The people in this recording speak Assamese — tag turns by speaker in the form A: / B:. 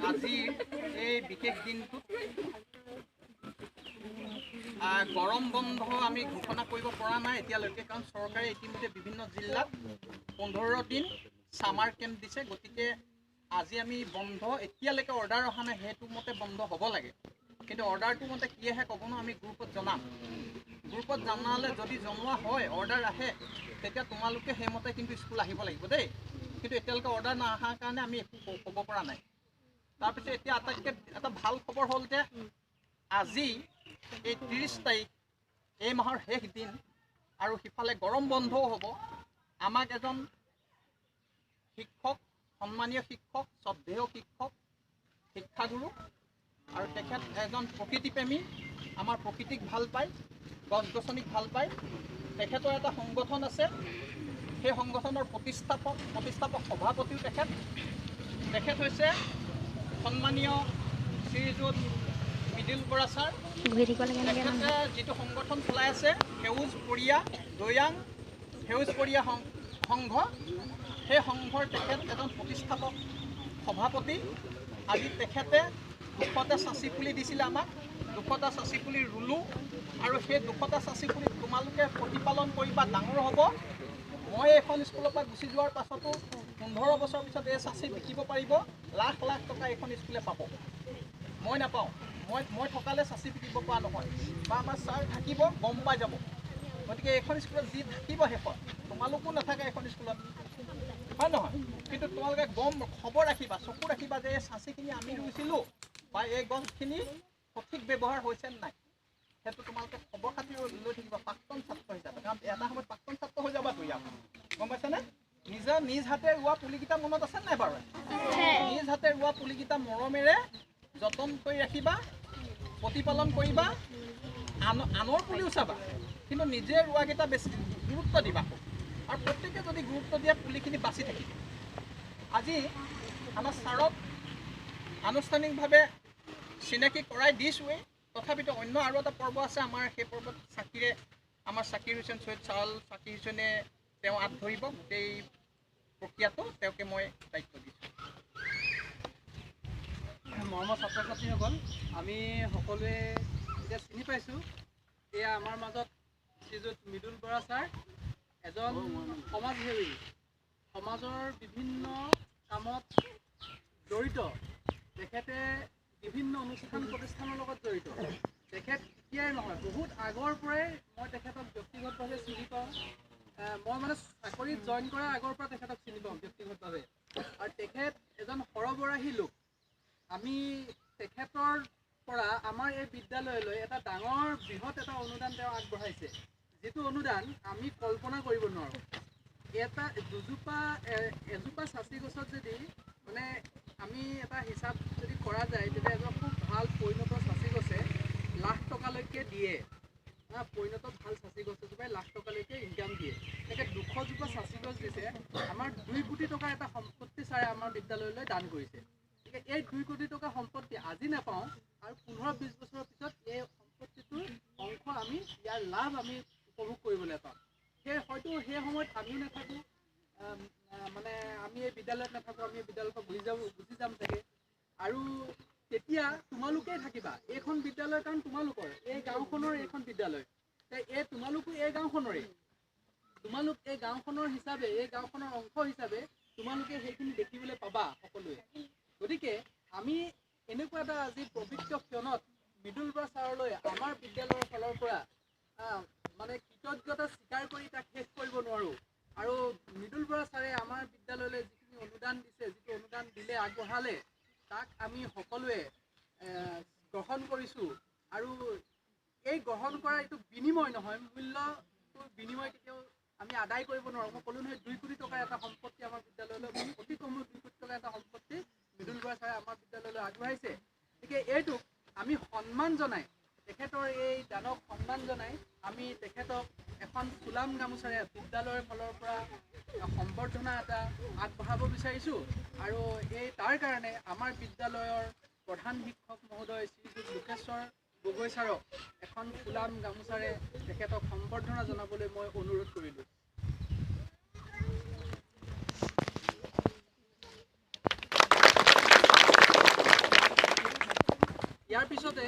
A: আজিৰ এই বিশেষ দিনটোত গৰম বন্ধ আমি ঘোষণা কৰিব পৰা নাই এতিয়ালৈকে, কাৰণ চৰকাৰে ইতিমধ্যে বিভিন্ন জিলাত 15 দিন ছামাৰ কেম্প দিছে। গতিকে আজি আমি বন্ধ এতিয়ালৈকে অৰ্ডাৰ অহা নাই, সেইটো মতে বন্ধ হ'ব লাগে, কিন্তু অৰ্ডাৰটো মতে কি আহে ক'ব ন, আমি গ্ৰুপত জনাম। গ্ৰুপত জনালে যদি জনোৱা হয়, অৰ্ডাৰ আহে, তেতিয়া তোমালোকে সেইমতে কিন্তু স্কুল আহিব লাগিব দেই। কিন্তু এতিয়ালৈকে অৰ্ডাৰ নাহাৰ কাৰণে আমি একো ক'ব পৰা নাই। তাৰপিছত এতিয়া আটাইতকৈ এটা ভাল খবৰ হ'ল যে আজি এই 30 তাৰিখ, এই মাহৰ শেষ দিন আৰু সিফালে গৰম বন্ধও হ'ব। আমাক এজন শিক্ষক, সন্মানীয় শিক্ষক, শ্ৰদ্ধেয় শিক্ষক, শিক্ষাগুৰু আৰু তেখেত এজন প্ৰকৃতিপ্ৰেমী, আমাৰ প্ৰকৃতিক ভাল পায়, গছ গছনিক ভাল পায়। তেখেতৰ এটা সংগঠন আছে, সেই সংগঠনৰ প্ৰতিষ্ঠাপক সভাপতিও তেখেত। তেখেত হৈছে সন্মানীয় শ্ৰীযুত মৃদুল বৰা ছাৰ। তেখেতে যিটো সংগঠন চলাই আছে, সেউজপৰীয়া দৈয়াং সেউজপৰীয়া সংঘ, সেই সংঘৰ তেখেত এজন প্ৰতিষ্ঠাপক সভাপতি। আজি তেখেতে 200টা চাচি পুলি দিছিলে আমাক, 200টা চাচি পুলি ৰুলোঁ আৰু সেই 200টা চাচি পুলি তোমালোকে প্ৰতিপালন কৰিবা, ডাঙৰ হ'ব। মই এইখন স্কুলৰ পৰা গুচি যোৱাৰ পাছতো 15 বছৰ পিছত এই চাচি বিকিব পাৰিব, লাখ লাখ টকা এইখন স্কুলে পাব। মই নাপাওঁ, মই থকালে চাচি বিকিব পৰা নহয়, বা আমাৰ ছাৰ থাকিব, গম পাই যাব। গতিকে এইখন স্কুলত যি থাকিব শেষত, তোমালোকো নাথাকে এইখন স্কুলত, হয় নহয়? কিন্তু তোমালোকে গম খবৰ ৰাখিবা, চকু ৰাখিবা যে এই চাচিখিনি আমি ৰুইছিলোঁ বা এই গছখিনি সঠিক ব্যৱহাৰ হৈছে নাই, সেইটো তোমালোকে খবৰ খাতি লৈ থাকিবা প্ৰাক্তন ছাত্ৰ হিচাপে। কাৰণ এটা সময়ত প্ৰাক্তন ছাত্ৰ হৈ যাবা তো ইয়াত, গম পাইছানে? নিজৰ নিজ হাতে ৰোৱা পুলিকেইটা মনত আছে নাই বাৰু? নিজ হাতে ৰোৱা পুলিকেইটা মৰমেৰে যতন কৰি ৰাখিবা, প্ৰতিপালন কৰিবা। আনৰ পুলিও চাবা, কিন্তু নিজে ৰোৱাকেইটা বেছি গুৰুত্ব দিবা। আৰু প্ৰত্যেকে যদি গুৰুত্ব দিয়া, পুলিখিনি বাচি থাকিব। আজি আমাৰ ছাৰক আনুষ্ঠানিকভাৱে চিনাকি কৰাই দিছোঁৱেই, তথাপিতো অন্য আৰু এটা পৰ্ব আছে আমাৰ, সেই পৰ্বত চাকিৰে, আমাৰ চাকিৰ হুছেইন, চৈয়দ চাউল চাকিৰ হুছেইনে তেওঁ আঁত ধৰিব গোটেই প্ৰক্ৰিয়াটো, তেওঁকে মই দায়িত্ব দিছোঁ।
B: মৰমৰ ছাত্ৰ ছাত্ৰীসকল, আমি সকলোৱে এতিয়া চিনি পাইছোঁ, এয়া আমাৰ মাজত শ্ৰীযুত মৃদুল বৰা ছাৰ, এজন সমাজসেৱী, সমাজৰ বিভিন্ন কামত জড়িত। তেখেতে বিভিন্ন অনুষ্ঠান প্ৰতিষ্ঠানৰ লগত জড়িত। তেখেত এতিয়াই নহয়, বহুত আগৰ পৰাই মই তেখেতক ব্যক্তিগতভাৱে চিনি পাওঁ। মই মানে চাকৰিত জইন কৰাৰ আগৰ পৰা তেখেতক চিনি পাওঁ ব্যক্তিগতভাৱে। আৰু তেখেত এজন সৰবৰাহী লোক। আমি তেখেতৰ পৰা আমাৰ এই বিদ্যালয়লৈ এটা ডাঙৰ বৃহৎ এটা অনুদান তেওঁ আগবঢ়াইছে, যিটো অনুদান আমি কল্পনা কৰিব নোৱাৰোঁ। এটা দুজোপা এজোপা চাচি গছত যদি মানে আমি এটা হিচাপ যদি কৰা যায়, তেতিয়া এজন খুব ভাল পৰিণত চাচি গছে লাখ টকালৈকে দিয়ে। পৰিণত ভাল চাচি গছ এজোপাই লাখ টকালৈকে ইনকাম দিয়ে। তেখেত 200জোপা চাচি গছ দিছে, আমাৰ 2 কোটি টকা এটা সম্পত্তি ছাৰে আমাৰ বিদ্যালয়লৈ দান কৰিছে। গতিকে এই 2 কোটি টকা সম্পত্তি আজি নাপাওঁ, আৰু 15-20 বছৰৰ পিছত এই সম্পত্তিটোৰ অংশ আমি, ইয়াৰ লাভ আমি উপভোগ কৰিবলৈ পাম। সেই হয়তো সেই সময়ত আমিও নাথাকোঁ, মানে আমি এই বিদ্যালয়ত নাথাকোঁ, আমি বিদ্যালয়ৰ পৰা গুচি যাম চাগে। আৰু তেতিয়া তোমালোকেই থাকিবা এইখন বিদ্যালয়, কাৰণ তোমালোকৰ এই গাঁওখনৰ এইখন বিদ্যালয়। এই তোমালোকো এই গাঁওখনৰে, তোমালোক এই গাঁওখনৰ হিচাপে, এই গাঁওখনৰ অংশ হিচাপে তোমালোকে সেইখিনি দেখিবলৈ পাবা সকলোৱে। গতিকে আমি এনেকুৱা এটা আজি পবিত্ৰ ক্ষণত মৃদুল বৰা ছাৰলৈ আমাৰ বিদ্যালয়ৰ ফালৰ পৰা মানে কৃতজ্ঞতা স্বীকাৰ কৰি তাক শেষ কৰিব নোৱাৰোঁ। আৰু মৃদুল বৰা ছাৰে আমাৰ বিদ্যালয়লৈ যিখিনি অনুদান দিছে, যিটো অনুদান দিলে, আগবঢ়ালে, তাক আমি সকলোৱে গ্ৰহণ কৰিছোঁ। আৰু এই গ্ৰহণ কৰা এইটো বিনিময় নহয়, মূল্যটোৰ বিনিময় কেতিয়াও আমি আদায় কৰিব নোৱাৰোঁ। মই ক'লোঁ নহয়, 2 কোটি টকাৰ এটা সম্পত্তি আমাৰ বিদ্যালয়লৈ, অতি কমেও 2 কোটি টকাৰ এটা সম্পত্তি মৃদুল বৰা ছাৰে আমাৰ বিদ্যালয়লৈ আগবঢ়াইছে। গতিকে এইটোক আমি সন্মান জনাই, তেখেতৰ এই দানক সন্মান জনাই আমি তেখেতক এখন ফুলাম গামোচাৰে বিদ্যালয়ৰ ফালৰ পৰা সম্বৰ্ধনা এটা আগবঢ়াব বিচাৰিছোঁ। আৰু এই তাৰ কাৰণে আমাৰ বিদ্যালয়ৰ প্ৰধান শিক্ষক মহোদয় শ্ৰীযুত লোকেশ্বৰ গগৈ ছাৰক এখন ফুলাম গামোচাৰে তেখেতক সম্বৰ্ধনা জনাবলৈ মই অনুৰোধ কৰিলোঁ। ইয়াৰ পিছতে